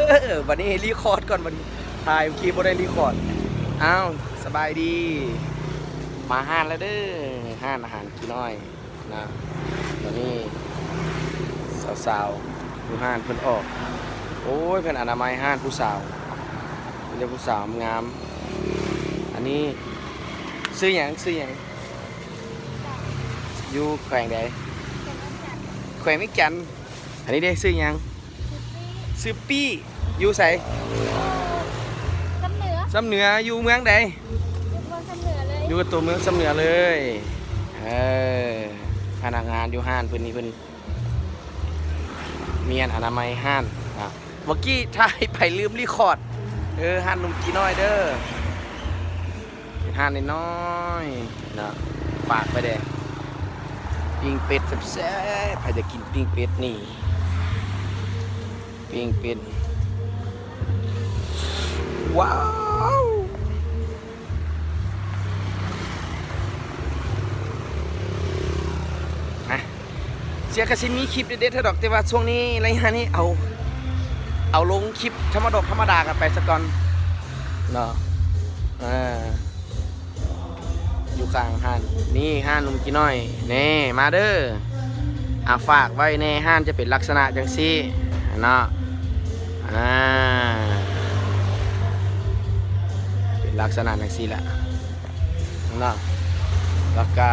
ເອີ ບັດນີ້ຣີຄອດກ່ອນ ບັດນີ້ຖ່າຍເມື່ອກີ້ບໍ່ໄດ້ຣີຄອດ. ອ້າວ ສະບາຍດີ ມາຮ້ານແລ້ວເດີ ຮ້ານອາຫານກີນ້ອຍນະ. ຕອນນີ້ສາວໆຢູ່ຮ້ານເພິ່ນອອກ ໂອ້ຍ ເພິ່ນອະນາໄມຮ້ານ ຜູ້ສາວ ມີແຕ່ຜູ້ສາວງາມ. ອັນນີ້ຊື່ຫຍັງ? ຊື່ຫຍັງ? ຢູ່ແຂວງໃດ? ແຂວງວຽງຈັນ. ອັນນີ້ເດ້ ຊື່ຫຍັງ? ຊື່ປີ້. ຢູ່ໃສ? ຊຳເໜືອ. ຊຳເໜືອ ຢູ່ເມືອງໃດ? ຢູ່ຕົວເມືອງຊຳເໜືອເລີຍ. ຢູ່ຕົວເມືອງຊຳເໜືອເລີຍ. ເອີ ພະນັກງານຢູ່ຮ້ານເພິ່ນນີ້ ເພິ່ນມີອັນອະນາໄມຮ້ານ. ອ່າ ເມື່ອກີ້ຖ່າຍໄປລືມຣີຄອດ. ເອີ ຮ້ານໜຸ່ມກີນ້ອຍເດີ. ເປັນຮ້ານນ້ອຍໆເນາະ ຝາກໄວ້ແດ່ ປີ້ງເປັດແຊບໆ. ໃຜຢາກກິນປີ້ງເປັດນີ້ ປີ້ງເປັດ ວ້າວ ນະ. ເສຍກະຊິມີຄລິບເດັດໆໃຫ້ດອກ ແຕ່ວ່າຊ່ວງນີ້ໄລຍະນີ້ເອົາ ເອົາລົງຄລິບທຳມະດອກທຳມະດາກັນໄປສາກ່ອນເນາະ. ເອີ ຢູ່ຂ້າງຮ້ານນີ້ ຮ້ານໜຸ່ມກີນ້ອຍ ແນ່ ມາເດີ. ອ່າ ຝາກໄວ້ແນ່ ຮ້ານຈະເປັນລັກສະນະຈັ່ງຊີ້ເນາະ. ອ່າ ເປັນລັກສະນະຈັ່ງຊີ້ແຫຼະ ເນາະ. ແລ້ວກະ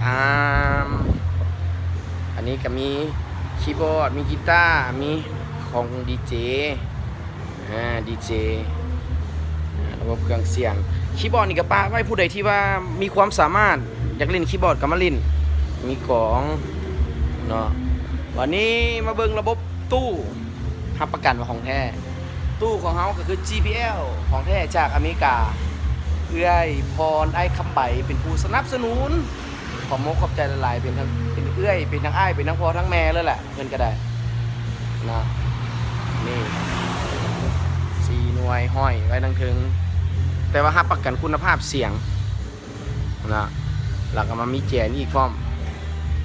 ອາ ອັນນີ້ກະມີຄີບອດ ມີກີຕາ ມີຂອງດີເຈ ອາ ດີເຈ ອາ ລະບົບເຄື່ອງສຽງ. ຄີບອດນີ້ກະປະໄວ້ ຜູ້ໃດທີ່ວ່າມີຄວາມສາມາດຢາກຫຼິ້ນຄີບອດກະມາຫຼິ້ນ ມີກອງເນາະ. ບາດນີ້ມາເບິ່ງລະບົບ ຕູ້ ຮັບປະກັນວ່າຂອງແທ້. ຕູ້ຂອງເຮົາກະຄື ຈີພີແອລ ຂອງແທ້ຈາກອາເມລິກາ. ເອື້ອຍພອນ ອ້າຍຄຳໃບ ເປັນຜູ້ສະໜັບສະໜູນ. ຂອບມົກຂອບໃຈຫຼາຍໆ ເປັນທັງ ເປັນເອື້ອຍ ເປັນທັງອ້າຍ ເປັນທັງພໍ່ທັງແມ່ເລີຍແຫຼະ ເພິ່ນກະໄດ້ນະ. ນີ້ ສີ່ໜ່ວຍຫ້ອຍໄວ້ທາງເທິງ ແຕ່ວ່າຮັບປະກັນຄຸນນະພາບສຽງ ນະ ແລ້ວກະມາມີແຈນີ້ອີກພ້ອມ.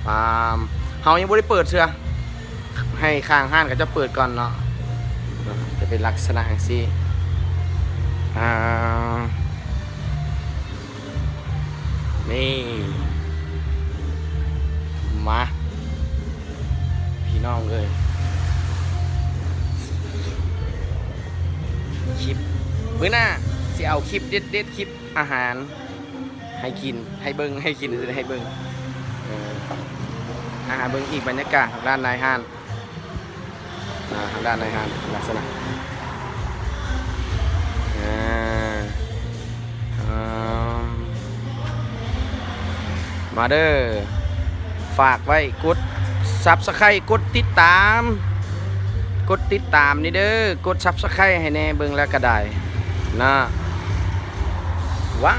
ອ່າ ເຮົາຍັງບໍ່ໄດ້ເປີດເທື່ອ ໃຫ້ຂ້າງຮ້ານເຂົາເຈົ້າເປີດກ່ອນເນາະ. ຈະເປັນລັກສະນະຈັ່ງຊີ້. ອ່າ ນີ້ ມາ ພີ່ນ້ອງເອີຍ ຄລິບມື້ໜ້າຊິເອົາຄລິບເດັດໆ ຄລິບອາຫານໃຫ້ກິນ ໃຫ້ເບິ່ງ ໃຫ້ກິນ ໃຫ້ເບິ່ງ. ເອີ ອາ ເບິ່ງອີກບັນຍາກາດທາງດ້ານໃນຮ້ານ ອ່າ ທາງດ້ານໃນຮ້ານລັກສະນະ ອ່າ ມາເດີ ຝາກໄວ້ ກົດຊັບສະໄຄຣບ໌ ກົດຕິດຕາມ ກົດຕິດຕາມນີ້ເດີ ກົດຊັບສະໄຄຣບ໌ໃຫ້ແນ່ ເບິ່ງແລ້ວກະໄດ້ນະ. ວ້າ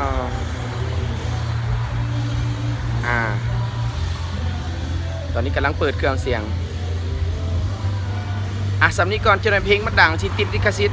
ວ ອ່າ ຕອນນີ້ກຳລັງເປີດເຄື່ອງສຽງ. ອ່ະ ສ່ຳນີ້ກ່ອນ ຈະໜ້ອຍເພງມັນດັງ ຊິຕິດລິຂະສິດ.